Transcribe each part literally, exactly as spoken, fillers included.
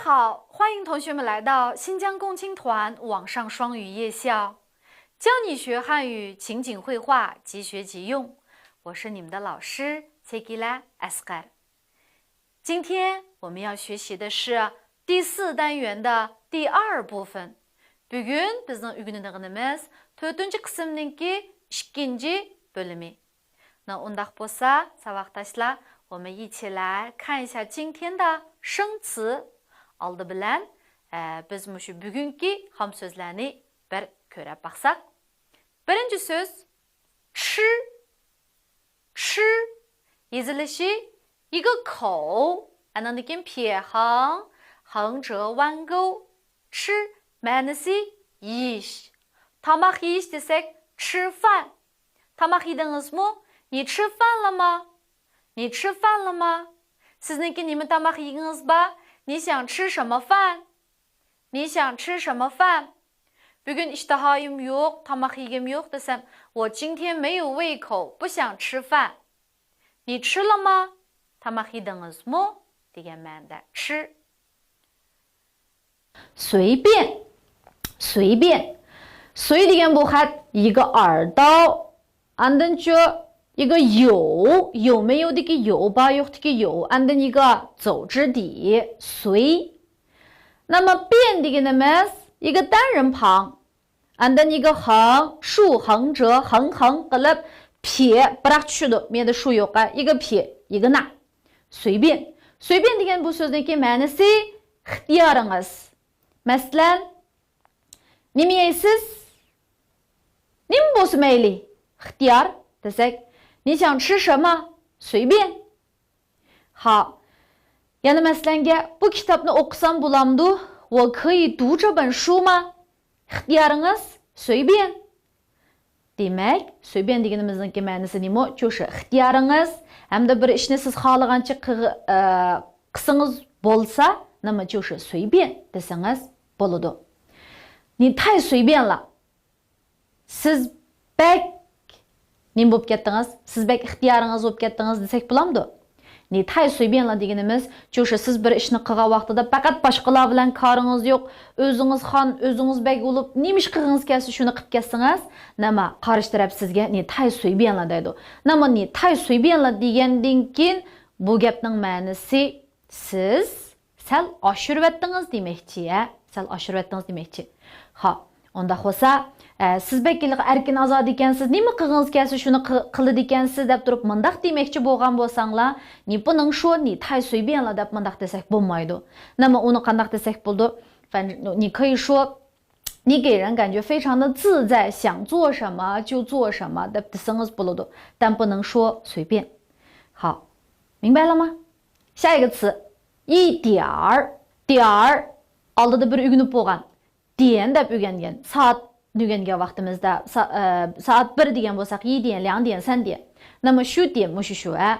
好，欢迎同学们来到新疆共青团网上双语夜校，教你学汉语情景会话，即学即用。我是你们的老师切吉拉埃斯盖。今天我们要学习的是第四单元的第二部分。بۈگۈن بىزنىڭ ئۆگىنىدىغىنىمىز تۆتىنچى قىسىمنىڭكى ئىككىنچى بۆلۈمى. 那 ئۇنداق بولسا، ساۋاقداشلار، 我们一起来看一下今天的生词。ئالدى بىلەن، ئە، بىز مۇشۇ بۈگۈنكى خام سۆزلەرنى بىر كۆرۈپ باقساق. بىرىنچى سۆز، چى. چى يېزىلىشى 一个口، ئاندىن كېيىن 撇 خاڭ، 横折弯钩. چى مەنىسى يېيىش. تاماق يېيىش دېسەك، 吃饭. تاماق يېدىڭىزمۇ؟ 你吃饭了吗؟ 你吃饭了吗؟ سىزنىڭكى نېمە تاماق يېگىنىڭىز بار؟ 你想吃什么饭؟ 你想吃什么饭؟ بۈگۈن ئىشتىھايىم يوق، تاماق يېگۈم يوق دېسەم، 我今天没有胃口，不想吃饭. 你吃了吗？ تاماق يېدىڭىزمۇ؟ دېگەن مەنىدە چى. 随便، 随便. 随 دېگەن بۇ خەت 一个耳刀. ئاندىنچۇ 一个有، 有没有دىكى 有، بار يوقتىكى 有. ئاندىن 一个走之底، 随. 那么便 دېگىنىمىز 一个单人旁. ئاندىن 一个横، 竖横折، 横横 قىلىپ، 撇 بىراق چۈشىدۇ. مەيدە 竖 يوق، 一个撇، 一个捺. 随便. 随便 دېگەن بۇ سۆزنىڭكى مەنىسى ئىختىيارىڭىز. مەسىلەن، نېمە يەيسىز؟ نېمە بولسا مەيلى. ئىختىيار دېسەك، 你想吃什么؟ 随便. 好. يەنە مەسىلەنگە، بۇ كىتابنى ئوقۇسام بولامدۇ؟ 我可以读这本书吗؟ ئىختىيارىڭىز، 随便. دېمەك، 随便 دېگىنىمىزنىڭكى مەنىسى نېمە؟ چۇشى ئىختىيارىڭىز ھەمدە بىر ئىشنى سىز خالىغانچە قىغ-، ئە، قىسىڭىز بولسا، نېمە چۇشى 随便 دېسىڭىز بولىدۇ. 你太随便了. سىز بەك نېمە بولۇپ كەتتىڭىز؟ سىز بەك ئىختىيارىڭىز بولۇپ كەتتىڭىز دېسەك بولامدۇ؟ 你太随便了 دېگىنىمىز، چۇشى سىز بىر ئىشنى قىلغان ۋاقتىدا پەقەت باشقىلار بىلەن كارىڭىز يوق، ئۆزىڭىز خان، ئۆزىڭىز بەگ بولۇپ، نېمە ئىش قىلغىڭىز كەلسە شۇنى قىلىپ كەتسىڭىز، نېمە، قارشى تەرەپ سىزگە 你太随便了 دەيدۇ. نېمە، 你太随便了 دېگەندىن كېيىن بۇ گەپنىڭ مەنىسى سىز سەل ئاشۇرۇۋەتتىڭىز دېمەكچى، ھە؟ سەل ئاشۇرۇۋەتتىڭىز دېمەكچى. خا، ئۇنداق بولسا، ئە، سىز بەك ھېلىقى ئەركىن ئازادە ئىكەنسىز، نېمە قىلغىڭىز كەلسە شۇنى قىل-، قىلىدىكەنسىز دەپ تۇرۇپ مۇنداق دېمەكچى بولغان بولساڭلار، 你不能说你太随便了 دەپ مۇنداق دېسەك بولمايدۇ. نېمە، ئۇنى قانداق دېسەك بولىدۇ؟ 反正你可以说 你给人感觉非常的自在，想做什么就做什么 دەپ دېسىڭىز بولىدۇ. 但不能说随便. 好，明白了吗？下一个词，一点儿. 点儿 ئالدىدا بىر ئۆگىنىپ بولغان. 点 دەپ ئۆگەنگەن. سائەتنى ئۆگەنگەن ۋاقتىمىزدا سا-، ئە، سائەت بىر دېگەن بولساق، 一点، 两点، 三点. 那么 شۇ 点 مۇشۇ شۇ، ھە؟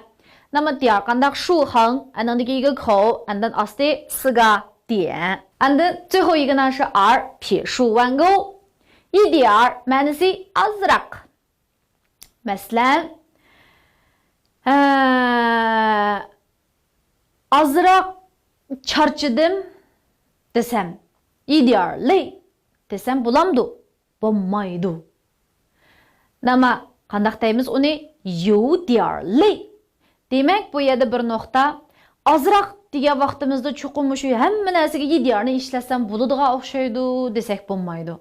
那么 点儿 قانداق؟ 竖横 ئاندىن كېيىن 一个口 ئاندىن ئاستى 四个点. ئاندىن 最后一个呢是 ئار، 撇竖弯钩. 一点儿 مەنىسى ئازراق. مەسىلەن، ئە، ئازراق چارچىدىم دېسەم، 一点儿累 دېسەم بولامدۇ؟ بولمايدۇ. نېمە، قانداق دەيمىز ئۇنى؟ 有点儿累. دېمەك، بۇ يەردە بىر نۇقتا، ئازراق دېگەن ۋاقتىمىزدا چوقۇم مۇشۇ ھەممە نەرسىگە 一点儿نى ئىشلەتسەم بولىدىغان ئوخشايدۇ دېسەك بولمايدۇ.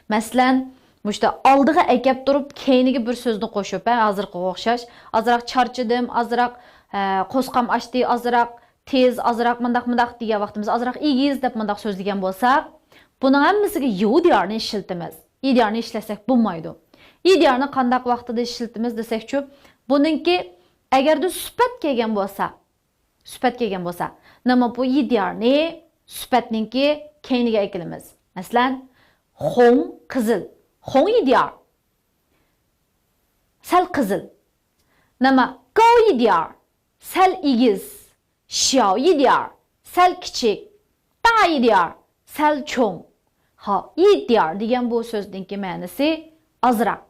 مەسىلەن، مۇشۇ ئالدىغا ئەكەپ تۇرۇپ، كەينىگە بىر سۆزنى قوشۇپ، ھە، ھازىرقىغا ئوخشاش، ئازراق چارچىدىم، ئازراق، ھە، قورسىقىم ئاچتى، ئازراق تېز، ئازراق مۇنداق، مۇنداق دېگەن ۋاقتىمىز، ئازراق ئېگىز دەپ مۇنداق سۆزلىگەن بولساق، بۇنىڭ ھەممىسىگە 有点儿نى ئىشلىتىمىز. 一点儿نى ئىشلەتسەك بولمايدۇ. 一点儿نى قانداق ۋاقتىدا ئىشلىتىمىز دېسەكچۇ، بۇنىڭكى ئەگەردە سۈپەت كەلگەن بولسا، سۈپەت كەلگەن بولسا، نېمە بۇ 一点儿نى سۈپەتنىڭكى كەينىگە ئەكېلىمىز. مەسىلەن، 红 قىزىل، 红一点儿 سەل قىزىل. نېمە، 高一点儿 سەل ئېگىز، 小一点儿 سەل كىچىك، 大一点儿 سەل چوڭ. ھا، 一点儿 دېگەن بۇ سۆزنىڭكى مەنىسى ئازراق.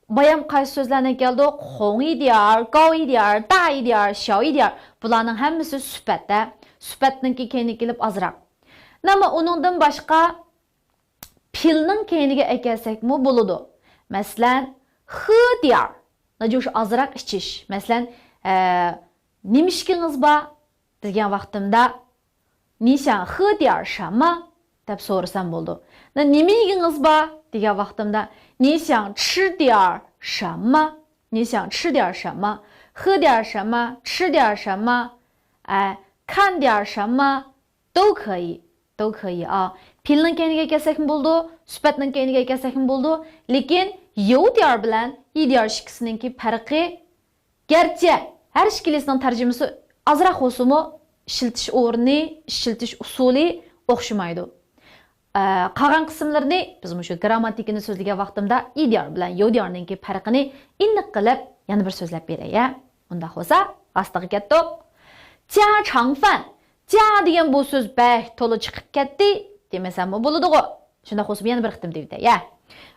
بايام قايسى سۆزلەرنى كەلدۇق؟ 红一点儿، 高一点儿، 大一点儿، 小一点儿. بۇلارنىڭ ھەممىسى سۈپەت، ھە. سۈپەتنىڭكى كەينىگە كېلىپ ئازراق. ئەمما ئۇنىڭدىن باشقا پېئىلنىڭ كەينىگە ئەكەلسەكمۇ بولىدۇ. مەسىلەن، خېديار، نەجۇش ئازراق ئىچىش. مەسىلەن، ئە، نېمە ئىشىكىڭىز بار دېگەن ۋاقتىمدا، نىشاڭ خېديار شەما دەپ سورىسام بولىدۇ. نېمە يېگىڭىز بار دېگەن ۋاقتىمدا، نىشاڭ چىديار شەما، نىشاڭ چىديار شەما، خېديار شەما، چىديار شەما، ئە، كانديار شەما، 都可以، 都可以 ئا. پېئىلنىڭ كەينىگە كەلسەكمۇ بولىدۇ، سۈپەتنىڭ كەينىگە كەلسەكمۇ بولىدۇ. لېكىن يوديار بىلەن يىديار ئىككىسىنىڭكى پەرقى، گەرچە ھەر ئىككىلىسىنىڭ تەرجىمىسى ئازراق بولسىمۇ، ئىشلىتىش ئورنى، ئىشلىتىش ئۇسۇلى ئوخشىمايدۇ. ئە، قالغان قىسىملىرىنى بىز مۇشۇ گرامماتىكىنى سۆزلىگەن ۋاقتىمدا يىديار بىلەن يوديارنىڭكى پەرقىنى ئېنىق قىلىپ يەنە بىر سۆزلەپ بېرەي، ھە؟ ئۇنداق بولسا، ئاستىغا كەتتۇق. 家常饭. 家 دېگەن بۇ سۆز بەك تولا چىقىپ كەتتى دېمىسەممۇ بولىدىغۇ. شۇنداق بولسىمۇ يەنە بىر قېتىم دېيىۋېتەي، يە.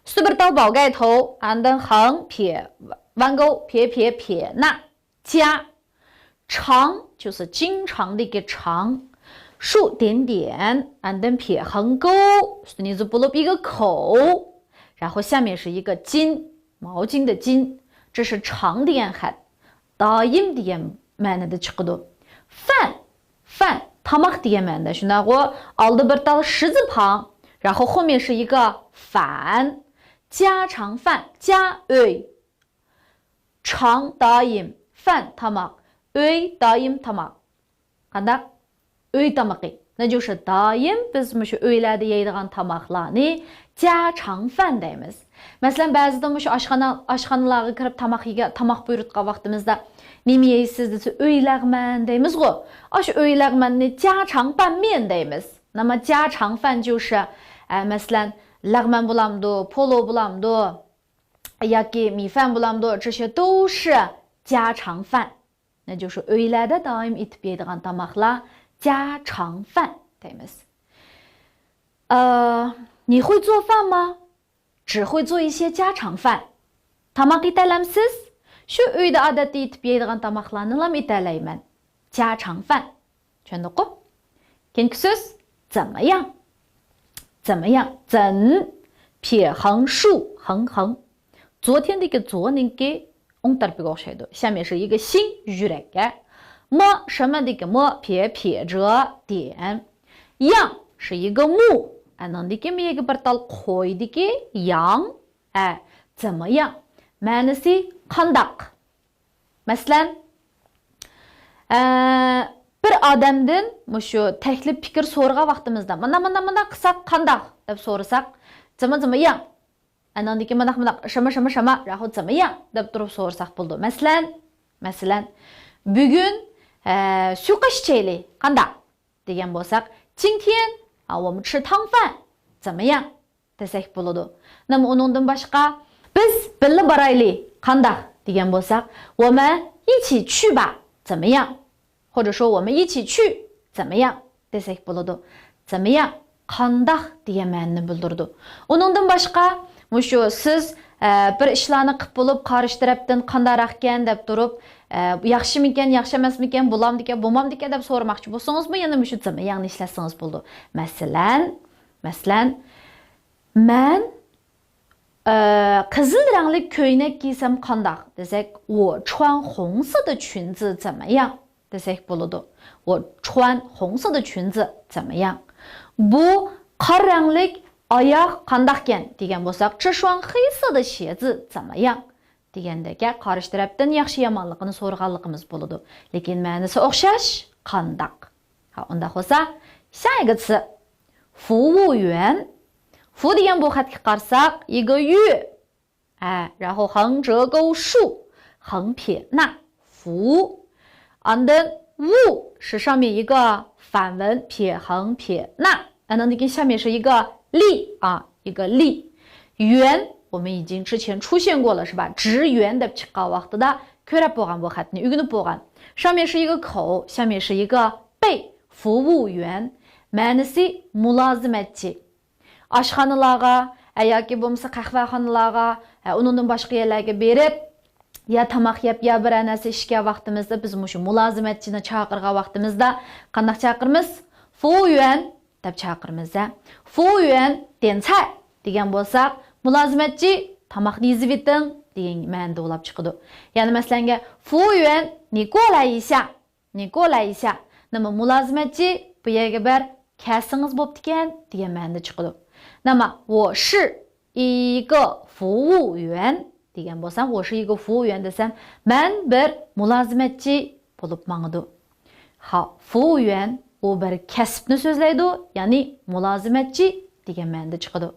ئۈستى بىر تال 宝盖头، ئاندىن 横撇، 弯钩، 撇撇撇捺. 家. 常就是经常的一个常。竖点点，and then 撇横钩， ئۈستىنى يېزىپ بولۇپ 一个口، 然后下面是一个巾，毛巾的巾，这是常 دېگەن خەت. دائىم دېگەن مەنىدە چىقىدۇ. 饭، 饭، تاماق دېگەن مەنىدە، شۇنداقغۇ؟ ئالدى بىر تال 十字旁، 然后后面是一个反。 家常饭، 家 ئۆي. 常 دائىم، 饭 تاماق، 'ئۆي دائىم تاماق. قانداق؟ ئۆي تامىقى. 那就是 دائىم بىز مۇشۇ ئۆيلەردە يەيدىغان تاماقلارنى 家常饭 دەيمىز. مەسىلەن، بەزىدە مۇشۇ ئاشخانا، ئاشخانىلارغا كىرىپ تاماق يېگەن، تاماق بۇيرۇتقان ۋاقتىمىزدا، نېمە يەيسىز دېسە، 'ئۆي لەغمەن 'دەيمىزغۇ. ئاشۇ 'ئۆي لەغمەننى 家常拌面 دەيمىز. نېمە 家常饭 就是، ئە، مەسىلەن، لەغمەن بولامدۇ، پولۇ بولامدۇ، ياكى 米饭 بولامدۇ، 这些都是 家常饭. 那就是 ئۆيلەردە دائىم ئېتىپ يەيدىغان تاماقلار 家常饭 دەيمىز. ئە، 你会做饭吗؟ 只会做一些家常饭. تاماق ئېتەلەمسىز؟ شۇ ئۆيدە ئادەتتە ئېتىپ يەيدىغان تاماقلارنىلام ئېتەلەيمەن. 家常饭. چۈشەندۇققۇ؟ كېيىنكى سۆز 怎么样؟ 怎么样؟ 怎، 撇横竖，横横. 昨天 دىكى 昨 نىڭكى ئوڭ تەرىپىگە ئوخشايدۇ. 下面是一个心 يۈرەككە. 么 什么 دىكى 么 撇撇折点. 样 是一个木. ئەنىڭدىكى مېيىگە بىر تال قويدىكى 羊. ئە، 怎么样؟ مەنىسى قانداق؟ مەسىلەن، ئە، بىر ئادەمدىن مۇشۇ تەكلىپ پىكىر سورىغان ۋاقتىمىزدا، مانا، مانا، مانا قىلساق قانداق دەپ سورىساق، 怎么怎么样. ئەنىڭدىكى مانداق، مانداق، 什么什么什么، 然后怎么样 دەپ تۇرۇپ سورىساق بولىدۇ. مەسىلەن، مەسىلەن، بۈگۈن، ئە، سۇيۇقئاش ئىچەيلى، قانداق؟ دېگەن بولساق، 今天，啊，我们吃汤饭，怎么样؟ دېسەك بولىدۇ. نېمە ئۇنىڭدىن باشقا، بىز بىللە بارايلى، قانداق؟ دېگەن بولساق، 我们一起去吧，怎么样？ 或者说我们一起去，怎么样؟ دېسەك بولىدۇ. 怎么样؟ قانداق دېگەن مەنىنى بىلدۈرىدۇ. ئۇنىڭدىن باشقا، مۇشۇ سىز، ئە، بىر ئىشلارنى قىپ بولۇپ، قارشى تەرەپتىن قانداقراقكەن دەپ تۇرۇپ، ئە، ياخشىمىكەن، ياخشى ئەمەسمىكەن، بولامدىكەن، بولمامدىكەن دەپ سورىماقچى بولسىڭىزمۇ، يەنە مۇشۇ 怎么样نى ئىشلەتسىڭىز بولىدۇ. مەسىلەن، مەسىلەن، مەن، ئە، قىزىل رەڭلىك كۆينەك كىيسەم قانداق دېسەك، 我穿红色的裙子怎么样؟ دېسەك بولىدۇ. 我穿红色的裙子怎么样؟ بۇ قارا رەڭلىك ئاياغ قانداقكەن دېگەن بولساق، 这双黑色的鞋子怎么样؟ دېگەندەككە قارشى تەرەپتىن ياخشى يامانلىقىنى سورىغانلىقىمىز بولىدۇ. لېكىن مەنىسى ئوخشاش، قانداق. ھا، ئۇنداق بولسا، 下一个词، 服务员. 服 دېگەن بۇ خەتكە قارىساق، 一个 玉. ئە، 然后横折钩竖，横撇捺، 服务. And then 务 是上面一个反文，撇横撇捺， and then 下面是一个力啊，一个力。员 我们已经之前出现过了，是吧？职员 دەپ چىققان ۋاقتىدا كۆرۈپ بولغان بۇ خەتنى، ئۆگىنىپ بولغان. 上面是一个口，下面是一个贝， 服务员. مەنىسى مۇلازىمەتچى. ئاشخانىلارغا، ئە، ياكى بولمىسا قەھۋەخانىلارغا، ئە، ئۇنىڭدىن باشقا يەرلەرگە بېرىپ، يا تاماق يەپ، يا بىرەر نەرسە ئىچكەن ۋاقتىمىزدا، بىز مۇشۇ مۇلازىمەتچىنى چاقىرغان ۋاقتىمىزدا قانداق چاقىرىمىز؟ 服务员. دەپ چاقىرىمىز ھە. 服务员点菜 دېگەن بولساق، مۇلازىمەتچى تاماقنى يېزىۋېتىڭ دېگەن مەنىدە بولۇپ چىقىدۇ. يەنى مەسىلەنگە، 服务员你过来一下، 你过来一下. نېمە، مۇلازىمەتچى، بۇ يەرگە بەر، كەلسىڭىز بوپتىكەن دېگەن مەنىدە چىقىدۇ. نېمە، 我是一个服务员 دېگەن بولسام، 我是一个服务员 دېسەم، مەن بىر مۇلازىمەتچى بولۇپ ماڭىدۇ. ھا، 服务员 ئۇ بىر كەسىپنى سۆزلەيدۇ، يەنى مۇلازىمەتچى دېگەن مەنىدە چىقىدۇ.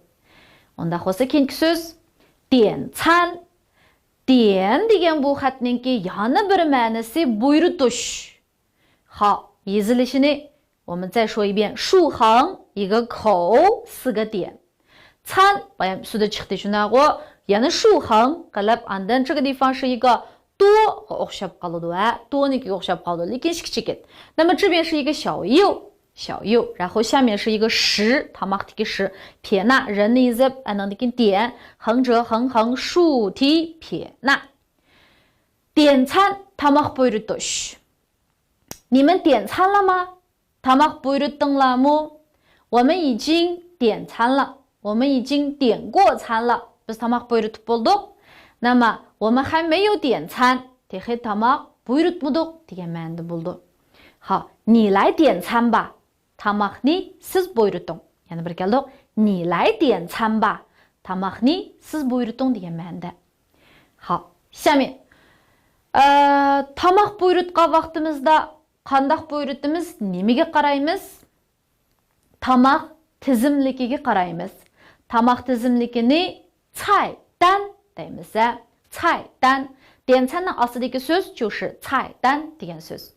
ئۇنداق بولسا كېيىنكى سۆز، 点餐. 点 دېگەن بۇ خەتنىڭكى يەنە بىر مەنىسى بۇيرۇتۇش. ھا، يېزىلىشىنى 我们再说一遍، 竖横一个口，四个点. 餐 بايام ئۈستىدە چىقتى شۇنداقغۇ؟ يەنە 竖横 قىلىپ، ئاندىن 这个地方是一个 多 غا ئوخشاپ قالىدۇ ھە، 多 نىڭكىگە ئوخشاپ قالىدۇ، لېكىن ئىككى چېكىت. 那么这边是一个小右. 小右，然后下面是一个食， تاماقتىكى 食. 撇捺 人 نى يېزىپ، ئانىڭدىن كېيىن 点، 横折横横竖提撇捺. 点餐 تاماق بۇيرۇتۇش. 你们点餐了吗؟ تاماق بۇيرۇتتۇڭلارمۇ؟ 我们已经点餐了. 我们已经点过餐了. بىز تاماق بۇيرۇتۇپ بولدۇق. 那么我们还没有点餐. تېخى تاماق بۇيرۇتمىدۇق دېگەن مەنىدە بولىدۇ. ھا، 你来点餐吧. تاماقنى سىز بۇيرۇتۇڭ. يەنە بىر كەلدۇق. 你来点餐吧. تاماقنى سىز بۇيرۇتۇڭ دېگەن مەنىدە. ھا، 下面. ئە، تاماق بۇيرۇتقان ۋاقتىمىزدا قانداق بۇيرۇتىمىز، نېمىگە قارايمىز؟ تاماق تىزىملىكىگە قارايمىز. تاماق تىزىملىكىنى 菜单 دەيمىز ھە. 菜单. 点餐نىڭ ئاستىدىكى سۆز 就是菜单 دېگەن سۆز.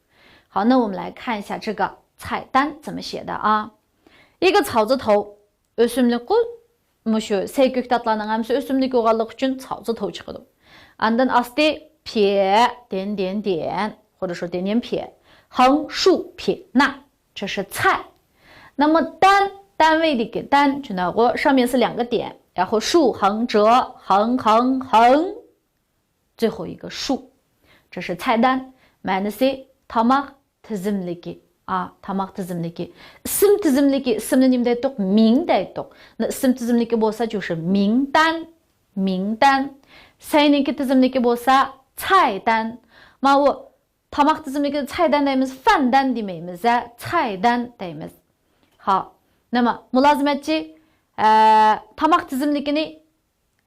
好，那我们来看一下这个菜单怎么写的啊。一个草字头، ئۆسۈملۈك قۇ، مۇشۇ سەي كۆكتاتلارنىڭ ھەممىسى ئۆسۈملۈك بولغانلىقى ئۈچۈن 草字头 چىقىدۇ. ئاندىن ئاستى 撇点点点، 或者说点点撇，横竖撇捺，这是菜。那么单，单位的一个单，就那个上面是两个点，然后竖横折，横横横，最后一个竖，这是菜单。مەنىسى تاماق تىزىملىكى. ئا، تاماق تىزىملىكى. ئىسىم تىزىملىكى، ئىسىمنى نېمە دەيتتۇق؟ مىڭ دەيتتۇق. ئىسىم تىزىملىكى بولسا 就是名单، 名单. سەينىڭكى تىزىملىكى بولسا 菜单. ماۋۇ تاماق تىزىملىكىنى 菜单 دەيمىز، 饭单 دېمەيمىز ھە، 菜单 دەيمىز. ھا، نېمە، مۇلازىمەتچى، ئە، تاماق تىزىملىكىنى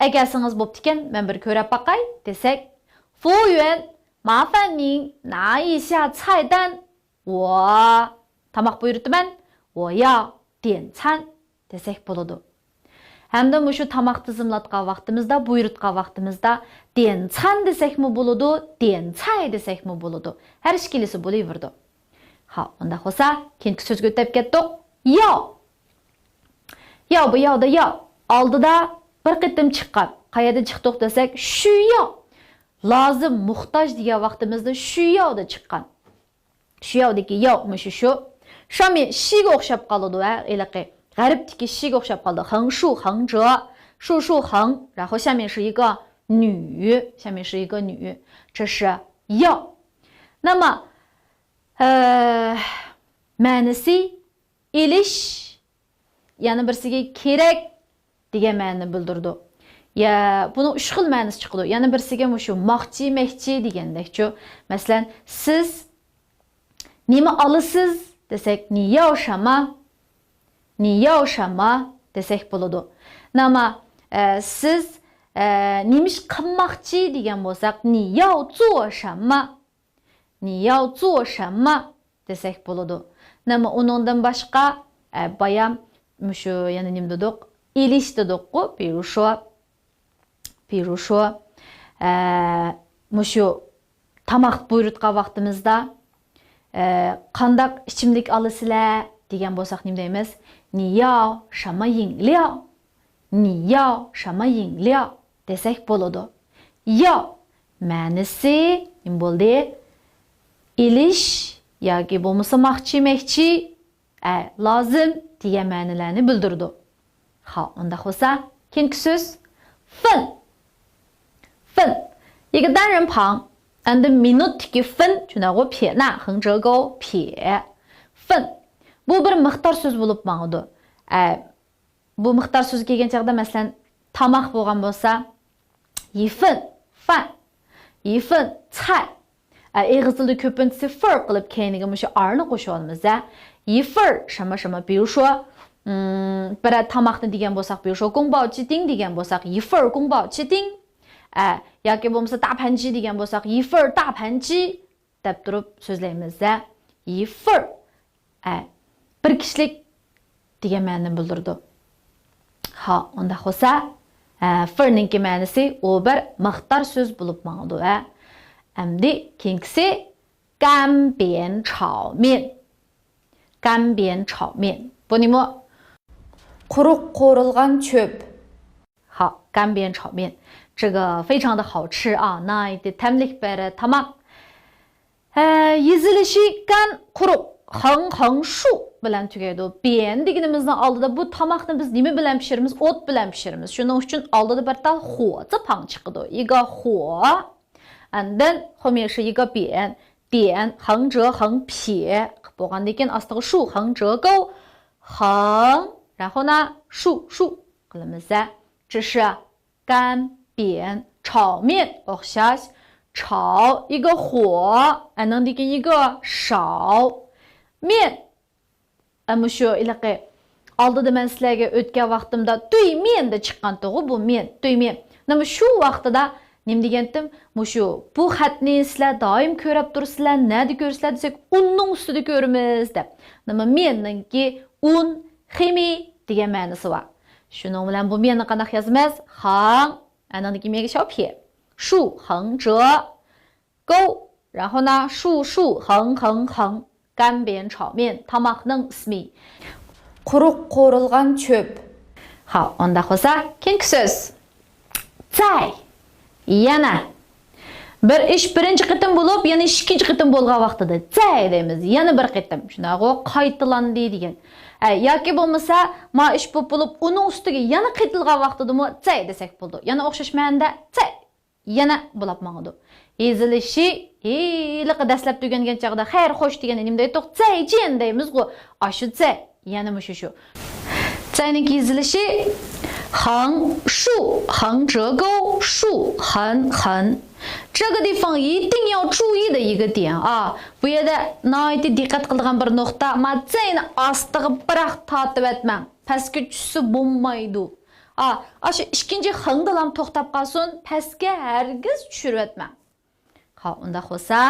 ئەكەلسىڭىز بوپتىكەن، مەن بىر كۆرۈپ باقاي دېسەك، 服务员，麻烦您拿一下菜单. 我 تاماق بۇيرۇتىمەن، 我要点餐 دېسەك بولىدۇ. ھەمدە مۇشۇ تاماق تىزىملاتقان ۋاقتىمىزدا، بۇيرۇتقان ۋاقتىمىزدا 点餐 دېسەكمۇ بولىدۇ، 点菜 دېسەكمۇ بولىدۇ. ھەر ئىككىلىسى بولۇۋېرىدۇ. ھا، ئۇنداق بولسا، كېيىنكى سۆزگە ئۆتۈپ كەتتۇق. 要. 要 بۇ 要 دا 要. ئالدىدا بىر قېتىم چىققان. قەيەردە چىقتۇق دېسەك، 需要. لازىم، موھتاج دېگەن ۋاقتىمىزدا 需要 دا چىققان. 需要 دىكى 要 مۇشۇ شۇ. 上面 شىگە ئوخشاپ قالىدۇ ھە، ھېلىقى غەربتىكى شىگە ئوخشاپ قالىدۇ. 横竖横折، 竖竖横، 然后下面是一个女، 下面是一个女，这是 要. 那么، ئە، مەنىسى ئېلىش، يەنە بىرسىگە كېرەك دېگەن مەنىنى بىلدۈرىدۇ. يا، بۇنىڭ ئۈچ خىل مەنىسى چىقىدۇ. يەنە بىرسىگە مۇشۇ ماقچى، مەكچى دېگەندەكچۇ. مەسىلەن، سىز نېمە ئالىسىز دېسەك، 你要什么؟ 你要什么 دېسەك بولىدۇ. نېمە، ئە، سىز، ئە، نېمە ئىش قىلماقچى دېگەن بولساق، 你要做什么؟ 你要做什么 دېسەك بولىدۇ. نېمە ئۇنىڭدىن باشقا، ئە، بايام مۇشۇ يەنە نېمە دېدۇق؟ ئېلىش دېدۇققۇ، 比如说، 比如说، ئە، مۇشۇ تاماق بۇيرۇتقان ۋاقتىمىزدا، ئە، قانداق ئىچىملىك ئالىسىلەر دېگەن بولساق نېمە دەيمىز؟ 你要什么饮料؟ 你要什么饮料 دېسەك بولىدۇ. 要 مەنىسى نېمە بولدى؟ ئېلىش ياكى بولمىسا ماقچى-مەكچى، ئە، لازىم دېگەن مەنىلەرنى بىلدۈرىدۇ. خا، ئۇنداق بولسا، كېيىنكى سۆز 分. 分. 一个单人旁 ئاندىن مىنۇتتىكى 分، جۈناغۇ 撇捺، 横折钩، 撇. 分. بۇ بىر مىقدار سۆز بولۇپ ماڭىدۇ. ئە، بۇ مىقدار سۆزى كەلگەن چاغدا، مەسىلەن، تاماق بولغان بولسا، 一份饭، 一份菜. ئە، ئېغىز تىلىدا كۆپىنچىسى 份儿 قىلىپ كەينىگە مۇشۇ ئارنى قوشۇۋالىمىز-دە. 一份儿什么什么، 比如说، ئىم، بىرەر تاماقنى دېگەن بولساق، 比如说宫保鸡丁 دېگەن بولساق، 一份儿宫保鸡丁. ئە، ياكى بولمىسا 大盘鸡 دېگەن بولساق، 一份儿大盘鸡 دەپ تۇرۇپ سۆزلەيمىز-دە. 一份儿، ئە، بىر كىشىلىك دېگەن مەنىنى بىلدۈرىدۇ. ھا، ئۇنداق بولسا، ئە، 份儿نىڭكى مەنىسى ئۇ بىر مىقدار سۆز بولۇپ ماڭىدۇ، ئە. ئەمدى كېيىنكىسى، 干煸炒面. 干煸炒面. بۇ نېمە؟ قۇرۇق قورۇلغان چۆپ. ھا، 干煸炒面. 这个非常的好吃啊، ناھايىتى تەملىك بىر تاماق. ھە، يېزىلىشى 干 قۇرۇق، 横横竖 بىلەن تۈگەيدۇ. 煸 دېگىنىمىزنىڭ ئالدىدا بۇ تاماقنى بىز نېمە بىلەن پىشۇرىمىز؟ ئوت بىلەن پىشۇرىمىز. شۇنىڭ ئۈچۈن ئالدىدا بىر تال 火字旁 چىقىدۇ. 一个火. ئاندىن 后面是一个煸، 煸، 横折横撇 قىلىپ بولغاندىن كېيىن ئاستىغا 竖，横折钩، 横، 然后呢，竖竖 قىلىمىز. 这是 干煸炒面 ئوخشاش. 炒 一个火، ئاندىن كېيىن 一个 烧. 面 ئە، مۇشۇ ھېلىقى ئالدىدا مەن سىلەرگە ئۆتكەن ۋاقتىمدا 对面 دە چىققانتىغۇ بۇ 面، 对面. نېمە شۇ ۋاقتىدا نېمە دېگەنتىم؟ مۇشۇ، بۇ خەتنى سىلەر دائىم كۆرەپ تۇرىسىلەر، نەدە كۆرىسىلەر دېسەك، ئۇننىڭ ئۈستىدە كۆرىمىز دەپ. نېمە، 面 نىڭكى ئۇن، خىمىي دېگەن مەنىسى بار. شۇنىڭ بىلەن بۇ 面 نى قانداق يازىمىز؟ 横، ئاندىن كېيىن 一个小撇. 竖横折 钩، 然后呢，竖竖横横横، 干煸炒面 تاماقنىڭ ئىسمى. قۇرۇق قورۇلغان چۆپ. ھا، ئۇنداق بولسا، كېيىنكى سۆز. 再، يەنە. بىر ئىش بىرىنچى قېتىم بولۇپ، يەنە ئىككىنچى قېتىم بولغان ۋاقتىدا 再 دەيمىز، يەنە بىر قېتىم. شۇنداقغۇ، قايتىلاندى دېگەن. ئە، ياكى بولمىسا، ما ئىش بولۇپ بولۇپ، ئۇنىڭ ئۈستىگە يەنە قېتىلغان ۋاقتىدىمۇ 再 دېسەك بولىدۇ. يەنە ئوخشاش مەنىدە 再 يەنە بولاپ ماڭىدۇ. يېزىلىشى، ھېلىقى دەسلەپتە ئۆگەنگەن چاغدا خەير خوش دېگەندە نېمە دەيتتۇق؟ 再见 دەيمىزغۇ. ئاشۇ 再 يەنە مۇشۇ شۇ. 再 نىڭكى يېزىلىشى 横竖横折钩竖横横. 这个地方一定要注意的一个点啊. بۇ يەردە ناھايىتى دىققەت قىلىدىغان بىر نۇقتا، ما 再 نى ئاستىغا بىراق تارتىۋەتمەڭ. پەسكە چۈشسە بولمايدۇ. ئا، ئاشۇ ئىككىنچى 横 دىلام توختاپ قالسۇن، پەسكە ھەرگىز چۈشۈرۈۋەتمەڭ. ھا، ئۇنداق بولسا،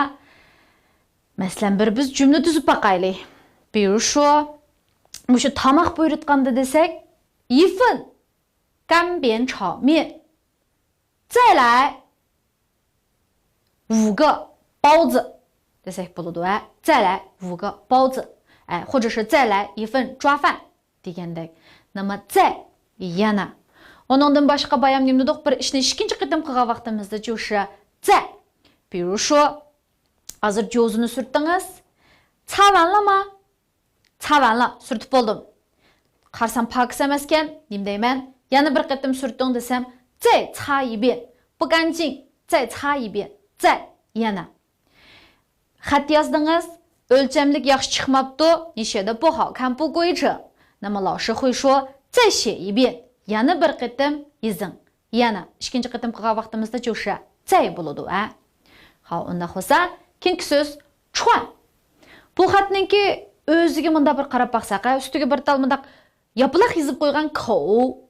مەسىلەن، بىر بىز جۈملە تۈزۈپ باقايلى. 比如说، مۇشۇ تاماق بۇيرۇتقاندا دېسەك، 一份干煸炒面. 再来五个包子 دېسەك بولىدۇ، ھە. 再来五个包子. ئە، 或者是再来一份抓饭 دېگەندەك. نېمە، 再 يەنە. ئۇنىڭدىن باشقا بايام نېمە دېدۇق؟ بىر ئىشنى ئىككىنچى قېتىم قىلغان ۋاقتىمىزدا 就是再. 比如说، ھازىر جوزىنى سۈرتتىڭىز. 擦完了吗؟ 擦完了، سۈرتۈپ بولدۇم. قارىسام پاكىز ئەمەسكەن، نېمە دەيمەن؟ يەنە بىر قېتىم سۈرتۈڭ دېسەم، 再擦一遍. 不干净، 再擦一遍. 再 يەنە. خەت يازدىڭىز، ئۆلچەملىك ياخشى چىقماپتۇ، 你写的不好看不规整. 那么老师会说再写一遍. يەنە بىر قېتىم يېزىڭ. يەنە ئىككىنچى قېتىم قىلغان ۋاقتىمىزدا 就是再 بولىدۇ، ھە. ھا، ئۇنداق بولسا، كېيىنكى سۆز 串. بۇ خەتنىڭكى ئۆزىگە مۇنداق بىر قاراپ باقساق، ھە، ئۈستىگە بىر تال مۇنداق ياپىلاق يېزىپ قويغان 口،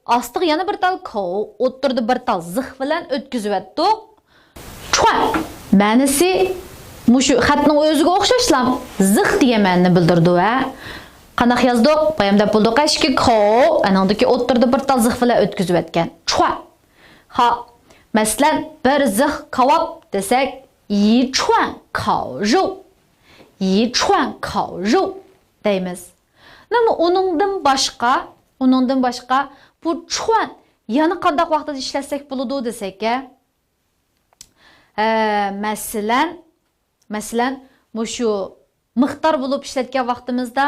ئاستىغا يەنە بىر تال 口، ئوتتۇرىدا بىر تال 字 بىلەن ئۆتكۈزۈۋەتتۇق. 串 مەنىسى مۇشۇ خەتنىڭ ئۆزىگە ئوخشاشلا 字 دېگەن مەنىنى بىلدۈرىدۇ، ھە. قانداق يازدۇق؟ بايام دەپ بولدۇق، ئىككى 口، ئانىڭدىكى ئوتتۇرىدا بىر تال 字 بىلەن ئۆتكۈزۈۋەتكەن. 串. ھا، مەسىلەن، بىر زىخ كاۋاپ دېسەك، 一串烤肉، 一串烤肉 دەيمىز. نېمە، ئۇنىڭدىن باشقا، ئۇنىڭدىن باشقا بۇ 串 يەنە قانداق ۋاقتىدا ئىشلەتسەك بولىدۇ دېسەك، ھە، مەسىلەن، مەسىلەن، مۇشۇ مىقدار بولۇپ ئىشلەتكەن ۋاقتىمىزدا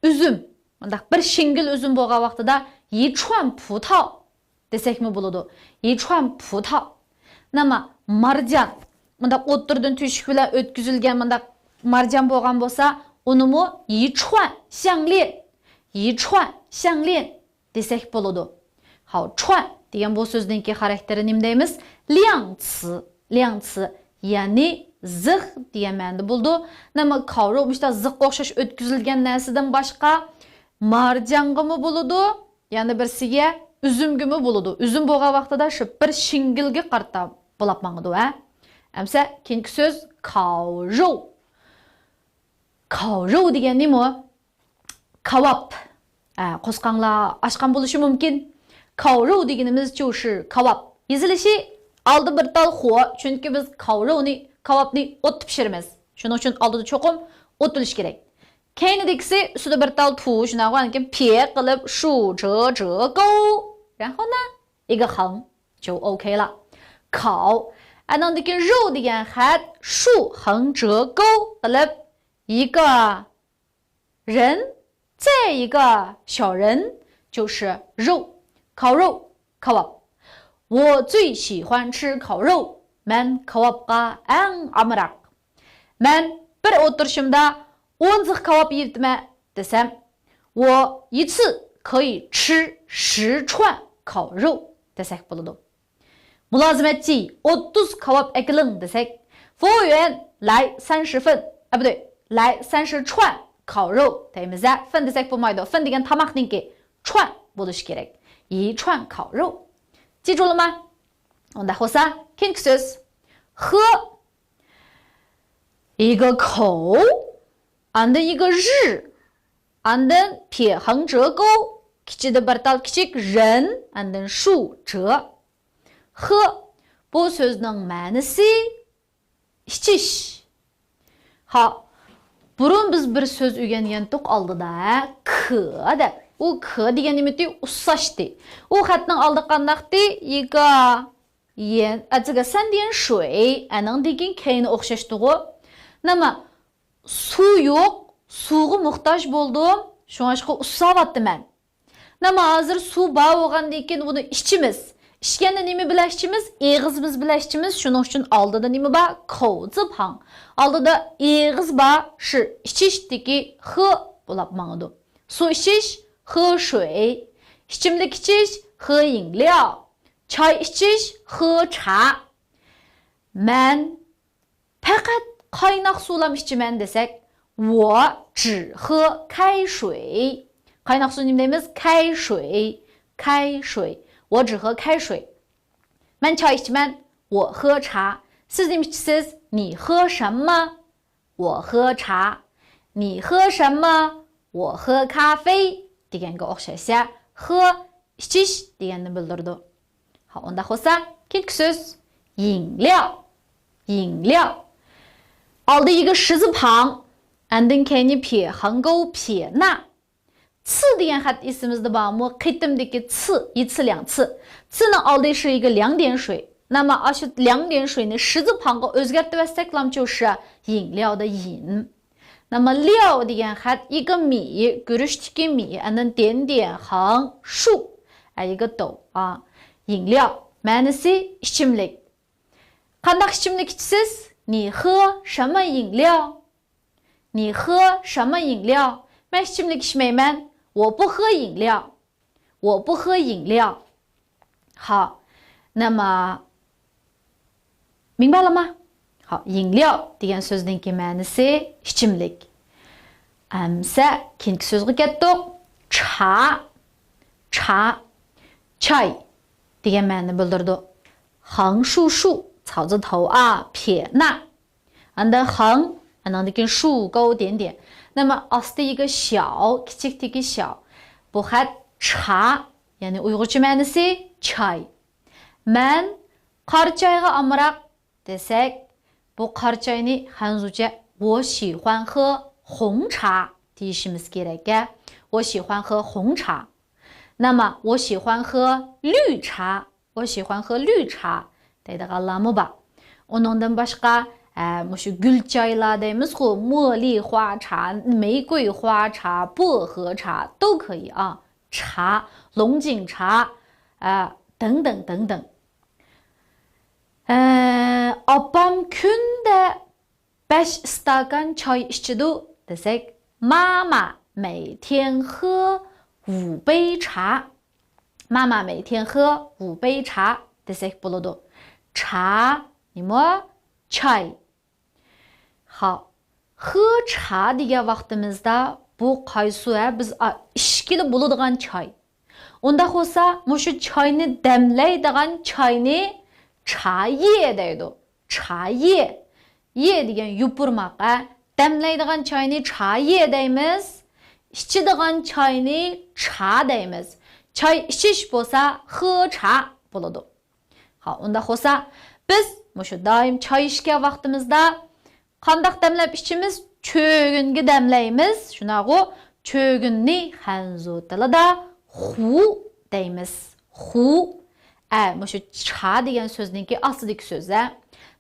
ئۈزۈم، مۇنداق بىر شىڭگىل ئۈزۈم بولغان ۋاقتىدا 一串葡萄 دېسەكمۇ بولىدۇ. 一串葡萄. نېمە، مارجان، مۇنداق ئوتتۇرىدىن تۆشۈك بىلەن ئۆتكۈزۈلگەن مۇنداق مارجان بولغان بولسا، ئۇنىمۇ 遗传相连، 遗传相连 دېسەك بولىدۇ. 好، 传 دېگەن بۇ سۆزنىڭكى خاراكتېرى نېمە دەيمىز؟ 量词، 量词، يەنى زىخ دېگەن مەنىدە بولىدۇ. نېمە، 烤肉 مۇشۇنداق زىخقا ئوخشاش ئۆتكۈزۈلگەن نەرسىدىن باشقا، مارجانغىمۇ بولىدۇ، يەنە بىرسىگە ئۈزۈمگىمۇ بولىدۇ. ئۈزۈم بولغان ۋاقتىدا شۇ بىر شىڭگىلگە قارىتا بولاپ ماڭىدۇ، ھە؟ ئەمسە كېيىنكى سۆز 烤肉. 烤肉 دېگەن نېمە؟ كاۋاپ. ئە، قورسىقىڭلار ئاچقان بولۇشى مۇمكىن. 烤肉 دېگىنىمىز 就是 كاۋاپ. يېزىلىشى ئالدى بىر تال 火، چۈنكى بىز 烤肉نى، كاۋاپنى ئوتتا پىشۇرىمىز. شۇنىڭ ئۈچۈن ئالدىدا چوقۇم ئوت بولۇشى كېرەك. كەينىدىكىسى ئۈستىدە بىر تال 土، شۇنداق، ئاندىن كېيىن 撇 قىلىپ 竖直勾. 然后呢，一个横就 OK 了. 烤. ئانىڭدىن كېيىن 肉 دېگەن خەت 竖横直勾 قىلىپ 一个 人，再一个小人，就是肉，烤肉， كاۋاپ. 我最喜欢吃烤肉، مەن كاۋاپقا ئەڭ ئامراق. مەن بىر ئولتۇرۇشۇمدا ئون زىخ كاۋاپ يەيتتىم دېسەم، 我一次可以吃十串烤肉 دېسەك بولىدۇ. مۇلازىمەتچى، ئوتتۇز كاۋاپ ئەكېلىڭ دېسەك، 服务员来三十份، ئە، 不对، 来三十串烤肉 دەيمىز-ە. 份 دېسەك بولمايدۇ. 份 دېگەن تاماقنىڭكى، 串 بولۇشى كېرەك. 一串烤肉. 记住了吗؟ ئۇنداق بولسا، كېيىنكى سۆز. 喝. 一个口، ئاندىن 一个日، ئاندىن 撇横折勾، كىچىدە بىر تال كىچىك 人، ئاندىن 竖直. 喝. بۇ سۆزنىڭ مەنىسى ئىچىش. ھا، بۇرۇن بىز بىر سۆز ئۆگەنگەنتۇق ئالدىدا، 渴 دەپ. ئۇ 渴 دېگەن نېمىتى؟ ئۇسساشتى. ئۇ خەتنىڭ ئالدى قانداقتى؟ 一个 ئە، 这个三点水، ئەنىڭدىن كېيىن كەينى ئوخشاشتىغۇ. نېمە، سۇ يوق، سۇغا موھتاج بولدۇم، شۇڭلاشقا ئۇسساۋاتىمەن. نېمە، ھازىر سۇ بار بولغاندىن كېيىن ئۇنى ئىچىمىز. ئىچكەندە نېمە بىلەن ئىچىمىز؟ ئېغىزىمىز بىلەن ئىچىمىز. شۇنىڭ ئۈچۈن ئالدىدا نېمە بار؟ 口字旁. ئالدىدا ئېغىز بار، شۇ ئىچىشتىكى 喝 بولاپ ماڭىدۇ. سۇ ئىچىش، 喝水. ئىچىملىك ئىچىش، 喝饮料. چاي ئىچىش، 喝茶. مەن پەقەت قايناق سۇلام ئىچىمەن دېسەك، 我只喝开水. قايناق سۇ نېمە دەيمىز؟ 开水، 开水. 我只喝开水. مەن چاي ئىچىمەن، 我喝茶. سىز نېمە ئىچىسىز؟ 你喝什么؟ 我喝茶. 你喝什么？我喝咖啡 دېگەنگە ئوخشاش-يا. 喝 ئىچىش دېگەننى بىلدۈرىدۇ. ھا، ئۇنداق بولسا، كېيىنكى سۆز 饮料. 饮料. ئالدى 一个十字旁، ئاندىن كەينى 撇横勾撇捺. 次 دېگەن خەت ئېسىمىزدە بارمۇ؟ قېتىمدىكى 次، 一次两次. 次نىڭ ئالدى 是一个两点水. نېمە، ئاشۇ 两点水نى 十字旁غا ئۆزگەرتىۋەتسەكلام-چۇ، 是饮料的饮. نېمە، 料 دېگەن خەت 一个米، گۈرۈچتىكى 米، ئاندىن 点点横竖، ئە، 一个斗 ئا. 饮料. مەنىسى ئىچىملىك. قانداق ئىچىملىك ئىچىسىز؟ 你喝什么饮料؟ 你喝什么饮料؟ مەن ئىچىملىك ئىچمەيمەن. 我不喝饮料. 我不喝饮料. ھا، نېمە؟ 明白了吗؟ ھا، 饮料 دېگەن سۆزنىڭكى مەنىسى ئىچىملىك. ئەمسە كېيىنكى سۆزگە كەتتۇق. 茶. 茶. چاي دېگەن مەنىنى بىلدۈرىدۇ. 横竖竖، 草字头 ئا، 撇捺. ئاندىن 横، ئانىڭدىن كېيىن 竖勾点点. نېمە، ئاستى 一个小، كىچىكتىكى 小. بۇ خەت 茶، يەنى ئۇيغۇرچە مەنىسى چاي. مەن قارا چايغا ئامراق دېسەك، بۇ قارا چاينى خەنزۇچە 我喜欢喝红茶 دېيىشىمىز كېرەك-ە. 我喜欢喝红茶. نېمە، 我喜欢喝绿茶. 我喜欢喝绿茶 دەيدىغانلارمۇ بار. ئۇنىڭدىن باشقا، ئە، مۇشۇ گۈل چايلار دەيمىزغۇ، 茉莉花茶، 玫瑰花茶، 薄荷茶都可以啊. 茶، 龙井茶، ئە، 等等等等. ئە، ئاپام كۈندە بەش ئىستاكان چاي ئىچىدۇ دېسەك، 妈妈每天喝五杯茶. 妈妈每天喝五杯茶 دېسەك بولىدۇ. چا نېمە؟ چاي. خاپ، خې چا دېگەن ۋاقتىمىزدا بۇ قايسى ھە؟ بىز ئا، ئىچكىلى بولىدىغان چاي. ئۇنداق بولسا، مۇشۇ چاينى دەملەيدىغان چاينى چايى دەيدۇ. چايى. يى دېگەن يوپۇرماق، ھە. دەملەيدىغان چاينى چايى دەيمىز. ئىچىدىغان چاينى چا دەيمىز. چاي ئىچىش بولسا خې چا بولىدۇ. ھا، ئۇنداق بولسا، بىز مۇشۇ دائىم چاي ئىچكەن ۋاقتىمىزدا قانداق دەملەپ ئىچىمىز؟ چۆگۈنگە دەملەيمىز. شۇنداقغۇ؟ چۆگۈننى خەنزۇ تىلىدا خۇ دەيمىز. خۇ. ئە، مۇشۇ چا دېگەن سۆزنىڭكى ئاستىدىكى سۆز، ھە.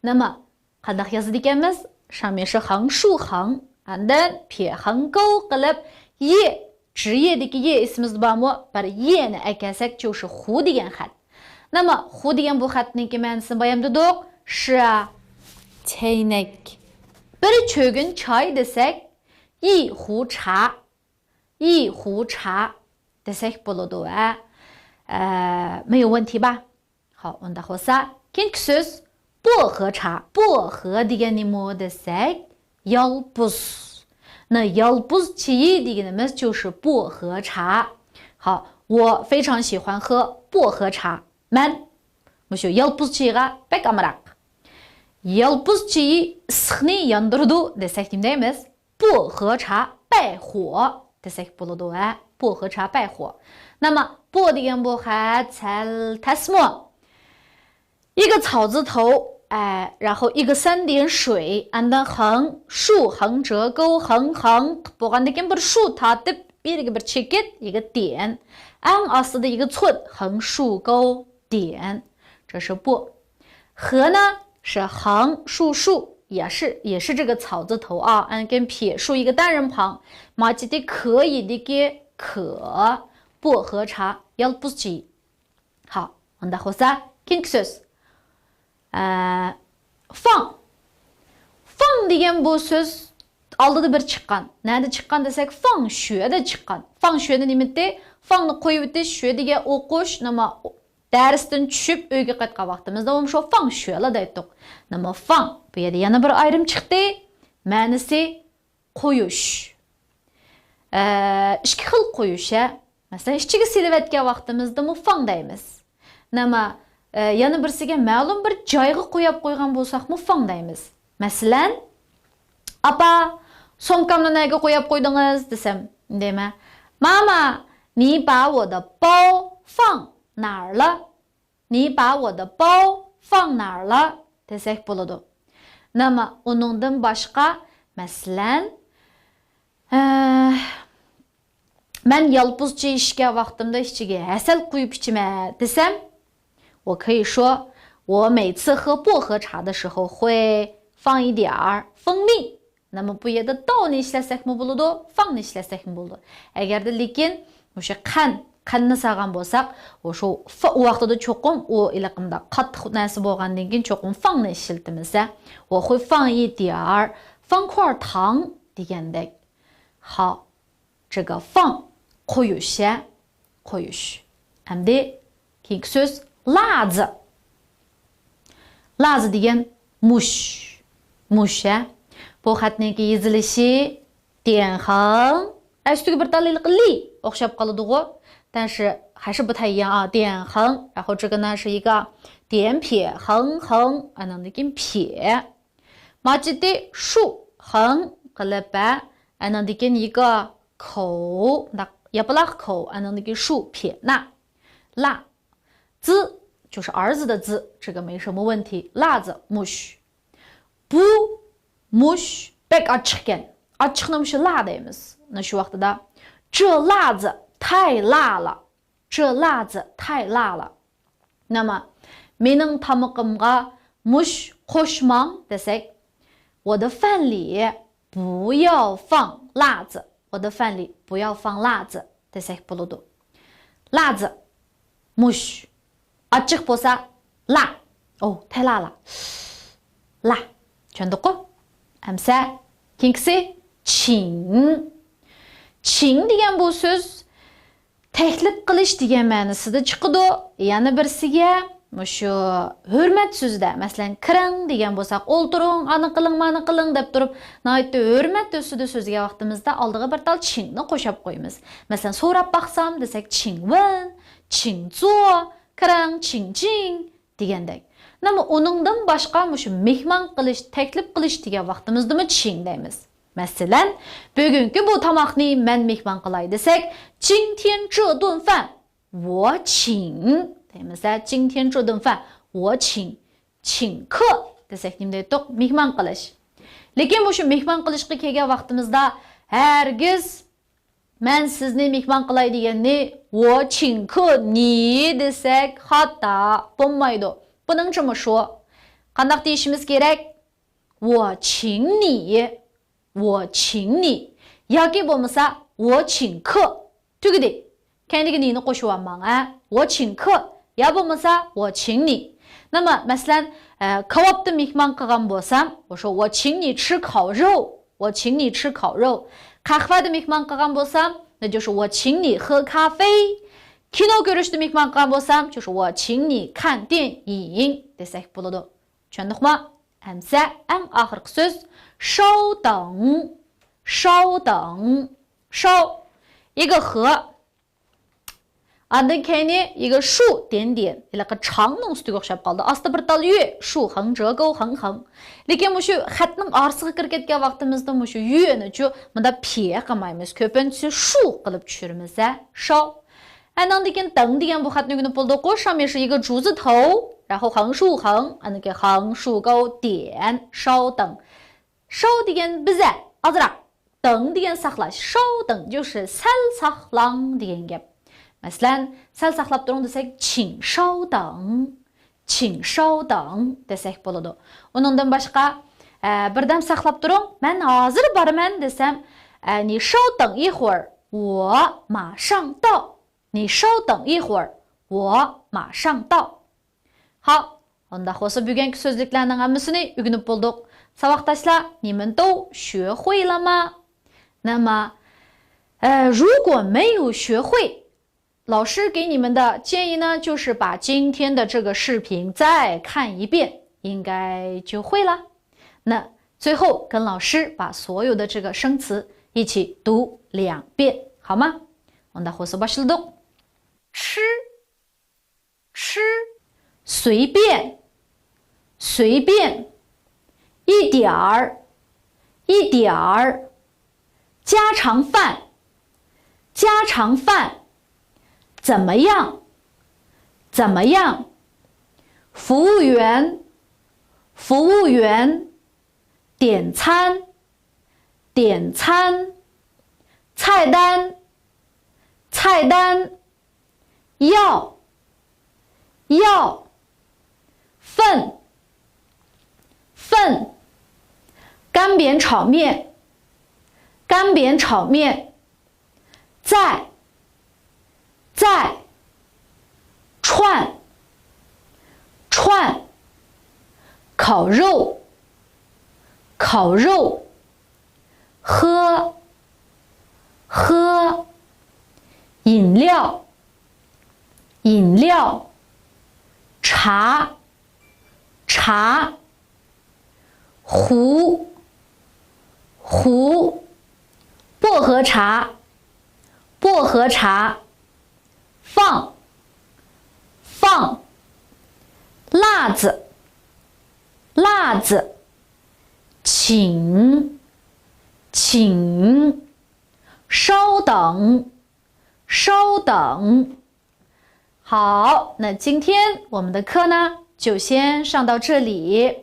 نېمە؟ قانداق يازىدىكەنمىز؟ شامېشى خاڭ شۇ خاڭ، ئاندىن پې خاڭ گوۋ قىلىپ، يې، جى يېدىكى يې ئېسىمىزدە بارمۇ؟ بىر يېنى ئەكەلسەك، چۇ شۇ خۇ دېگەن خەت. نېمە، خۇ دېگەن بۇ خەتنىڭكى مەنىسىنى بايام دېدۇق؟ شى، چەينەك. بىر چۆگۈن چاي دېسەك، يى خۇ چا. يى خۇ چا دېسەك بولىدۇ، ھە. ئە، مېيۋېن تىبا. خاپ، ئۇنداق بولسا، كېيىنكى سۆز، بو خې چا. بو خې دېگەن نېمە دېسەك، يالپۇز. نى يالپۇز چېيى دېگىنىمىز چۇ شۇ بو خې چا. خاپ، 我非常喜欢喝薄荷茶. مەن مۇشۇ يالپۇز چېيىغا بەك ئامراق. يالپۇز چېيى ئىسسىقنى ياندۇرىدۇ دېسەك نېمە دەيمىز؟ بو خې چا بەي خۇ دېسەك بولىدۇ، ھە. بو خې چا بەي خۇ. نېمە، بو دېگەن بۇ خەت سەل تەسمۇ؟ 一个草字头، ئە، 然后一个三点水، ئاندىن خاڭ، شۇ، خاڭ، جې، گوۋ، خاڭ، خاڭ قىپ بولغاندىن كېيىن بىر شۇ تارتىپ، بىرگە بىر چېكىت، 一个点. ئەڭ ئاستىدا 一个寸، خاڭ، شۇ، گوۋ، دېيەن. 这是 بو. خې نى شى خاڭ شۇ شۇ، 也是، 也是这个草字头啊. ئاندىن كېيىن پې، شۇ 一个单人旁. ماچىتى كې يىدىكى كې. بو خې چا يالپۇز چېيى. ھا، ئۇنداق بولسا، كېيىنكى سۆز. ئە، فاڭ. فاڭ دېگەن بۇ سۆز ئالدىدا بىر چىققان. نەدە چىققان دېسەك، فاڭ شۈەدە چىققان. فاڭ شۈەدە نېمىتى؟ فاڭنى قويۇۋېتىش، شۈە دېگەن ئوقۇش، نېمە، دەرستىن چۈشۈپ ئۆيگە قايتقان ۋاقتىمىزدا مۇشۇ فاڭ شۈەلا دەيتتۇق. نېمە فاڭ؟ بۇ يەردە يەنە بىر ئايرىم چىقتى. مەنىسى قويۇش. ئە، ئىككى خىل قويۇش، ھە. مەسىلەن، ئىچىگە سېلىۋەتكەن ۋاقتىمىزدىمۇ فاڭ دەيمىز. نېمە، ئە، يەنە بىرسىگە مەلۇم بىر جايغا قويۇپ قويغان بولساقمۇ فاڭ دەيمىز. مەسىلەن، ئاپا، سومكامنى نەگە قويۇپ قويدىڭىز دېسەم، دەيمەن، 妈妈，你把我的包放哪儿了؟ 你把我的包放哪儿了 دېسەك بولىدۇ. نېمە، ئۇنىڭدىن باشقا، مەسىلەن، ئە، مەن يالپۇز چېيى ئىچكەن ۋاقتىمدا ئىچىگە ھەسەل قۇيۇپ ئىچىمەن دېسەم، 我可以说，我每次喝薄荷茶的时候会放一点儿蜂蜜。 نېمە، بۇ يەردە داۋنى ئىشلەتسەكمۇ بولىدۇ، فاڭنى ئىشلەتسەكمۇ بولىدۇ. ئەگەردە لېكىن مۇشۇ قەن، قەننى سالغان بولساق، ئۇ شۇ فا، ئۇ ۋاقتىدا چوقۇم ئۇ ئېلىقىمدا قاتتىق نەرسە بولغاندىن كېيىن چوقۇم فاڭنى ئىشلىتىمىز، ھە. 我会放一点儿方块糖 دېگەندەك. خاپ. 这个放 قويۇش، ھە؟ قويۇش. ئەمدى كېيىنكى سۆز 辣子. 辣子 دېگەن مۇش. مۇش، ھە؟ بۇ خەتنىڭكى يېزىلىشى 点横. ئە، ئۈستىگە بىر تال ھېلىقى لى ئوخشاپ قالىدىغۇ. 但是还是不太一样啊، 点横. 然后这个呢是一个点撇，横横 ئانىڭدىن كېيىن پې. ماچىتى شۇ خېڭ قىلىپ، ھە، ئانىڭدىن كېيىن يىگا كوۋ، مۇنداق ياپىلاق كوۋ، ئانىڭدىن كېيىن شۇ پې، نا، لا، 子就是儿子的子，这个没什么问题。辣子 مۇش. بۇ مۇش بەك ئاچچىقكەن. ئاچچىقنى مۇشۇ لا دەيمىز. مانا شۇ ۋاقتىدا، 这辣子太辣了. 这辣子太辣了. نېمە؟ مېنىڭ تامىقىمغا مۇش قوشماڭ دېسەك، 我的饭里不要放辣子. 我的饭里不要放辣子 دېسەك بولىدۇ. 辣子 مۇش. ئاچچىق بولسا، لا. ئو، تەلالە. لا. چۈشەندۇققۇ؟ ئەمسە، كېيىنكىسى، چىڭ. چىڭ دېگەن بۇ سۆز تەكلىپ قىلىش دېگەن مەنىسىدە چىقىدۇ. يەنە بىرسىگە مۇشۇ ھۆرمەت سۆزىدە، مەسىلەن، كىرىڭ دېگەن بولساق، ئولتۇرۇڭ، ئانى قىلىڭ، مانى قىلىڭ دەپ تۇرۇپ، ناھايىتى ھۆرمەت تۈسىدە سۆزلىگەن ۋاقتىمىزدا ئالدىغا بىر تال چىڭنى قوشاپ قويىمىز. مەسىلەن، سوراپ باقسام دېسەك، چىڭۋېن، چىڭزۇ، كىرىڭ، چىڭجىڭ دېگەندەك. نېمە، ئۇنىڭدىن باشقا مۇشۇ مېھمان قىلىش، تەكلىپ قىلىش دېگەن ۋاقتىمىزدىمۇ چىڭ دەيمىز. مەسىلەن، بۈگۈنكى بۇ تاماقنى مەن مېھمان قىلاي دېسەك، 今天这顿饭我请 دەيمىز-ە، 今天这顿饭我请، 请客 دېسەك نېمە دەيتتۇق؟ مېھمان قىلىش. لېكىن مۇشۇ مېھمان قىلىشقا كەلگەن ۋاقتىمىزدا ھەرگىز مەن سىزنى مېھمان قىلاي دېگەننى 我请客你 دېسەك خاتا، بولمايدۇ. بۇنىڭچە مۇشۇ. قانداق دېيىشىمىز كېرەك؟ 我请你، 我请你 ياكى بولمىسا 我请客. تۈگىدى. كەينىگە 你نى قوشۇۋالماڭ، ھە؟ 我请客 يا بولمىسا 我请你. نېمە، مەسىلەن، ئە، كاۋاپتا مېھمان قىلغان بولسام، 我说我请你吃烤肉، 我请你吃烤肉. قەھۋەدە مېھمان قىلغان بولسام، 那就是我请你喝咖啡. كىنو كۆرۈشتە مېھمان قىلغان بولسام، 就是我请你看电影 دېسەك بولىدۇ. چۈشەندۇقما؟ ئەمسە ئەڭ ئاخىرقى سۆز 稍等، 稍等، 稍. 一个和. ئاندىن كەينى 一个竖点点، ھېلىقى چاڭنىڭ ئۈستىگە ئوخشاپ قالدى. ئاستى بىر تال يۈ، 竖横折钩横横. لېكىن مۇشۇ خەتنىڭ ئارىسىغا كىرىپ كەتكەن ۋاقتىمىزدا مۇشۇ يۈنىچۇ مۇنداق پى قىلمايمىز. كۆپىنچىسى 竖 قىلىپ چۈشۈرىمىز-ھە. 稍. ئانىڭدىن كېيىن 等 دېگەن بۇ خەتنى ئۆگىنىپ بولدۇققۇ. 上面是一个竹字头，然后横竖横، ئاندىن كېيىن 横竖钩点، 稍等. 稍 دېگەن بىزە ئازراق، 等 دېگەن ساقلاش. 稍等就是سەل ساقلاڭ دېگەن گەپ. مەسىلەن، سەل ساقلاپ تۇرۇڭ دېسەك، 请稍等، 请稍等 دېسەك بولىدۇ. ئۇنىڭدىن باشقا، ئە، بىردەم ساقلاپ تۇرۇڭ، مەن ھازىر بارىمەن دېسەم، ئە، 你稍等一会儿، 我马上到. 你稍等一会儿，我马上到. 好， ئۇنداق بولسا بۈگۈنكى سۆزلۈكلەرنىڭ ھەممىسىنى ئۆگىنىپ بولدۇق. ساۋاقداشلار، 你们都学会了吗؟ نېمە، ئە، 如果没有学会， 老师给你们的建议呢，就是把今天的这个视频再看一遍，应该就会了。那最后跟老师把所有的这个生词一起读两遍，好吗？ ئۇنداق بولسا باشلىدۇق. 吃，吃。 随便，随便。 一点儿，一点儿。 家常饭，家常饭。 怎么样，怎么样。 服务员，服务员。 点餐，点餐。 菜单，菜单。 要，要。 份，份。 干煸炒面，干煸炒面。 再，再。 串，串。 烤肉，烤肉。 喝，喝。 饮料，饮料。 茶，茶。 壶，壶。 薄荷茶，薄荷茶。 放，放。 蜡烛，蜡烛。 请，请。 稍等，稍等。 好，那今天我们的课呢，就先上到这里。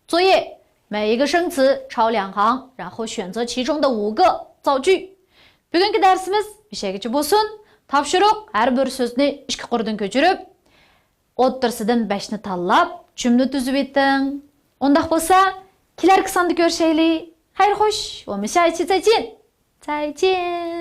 作业，每一个生词抄两行，然后选择其中的五个造句。 بۈگۈنكى دەرسىمىز مۇشۇ يەرگىچە بولسۇن. تاپشۇرۇق، ھەر بىر سۆزنى ئىككى قۇردىن كۆچۈرۈپ، ئوتتۇرىسىدىن بەشنى تاللاپ، جۈملە تۈزۈۋېتىڭ. ئۇنداق بولسا، كېلەركى ساندا كۆرۈشەيلى. خەير خوش، 我们下一期再见. 再见.